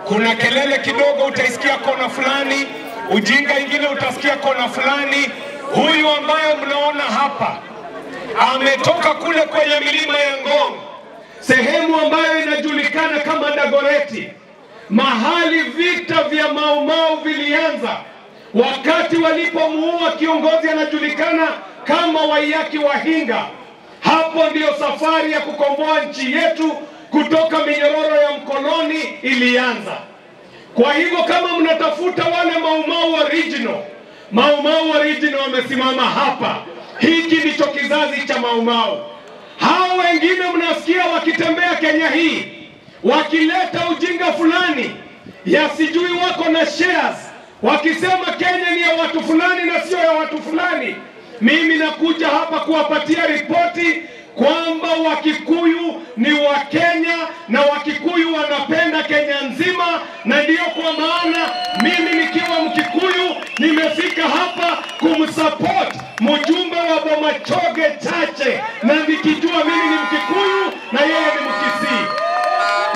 Kuna kelele kidogo utaisikia kona fulani, ujinga ingine utasikia kona fulani. Huyu ambaye mnaona hapa ametoka kule kwenye milima ya Ngong, sehemu ambayo inajulikana kama Dagoretti, mahali vita vya Mau Mau vilianza wakati walipomuua kiongozi anajulikana kama Waiyaki Wahinga. Hapo ndiyo safari ya kukomboa nchi yetu kutoka minyororo ya mkoloni ilianza. Kwa hivyo kama mnatafuta wale Mau Mau original, Mau Mau original wamesimama hapa. Hiki ndicho kizazi cha Mau Mau. Hao wengine mnasikia wakitembea Kenya hii wakileta ujinga fulani ya sijui wako na shares, wakisema Kenya ni ya watu fulani na sio ya watu fulani. Mimi nakuja hapa kuwapatia ripoti kwamba Wakikuyu ni wa Kenya na Wakikuyu wanapenda Kenya nzima, na ndiyo kwa maana mimi nikiwa Mkikuyu nimefika hapa kumsupport mjumbe wa Bomachoge Chache na nikijua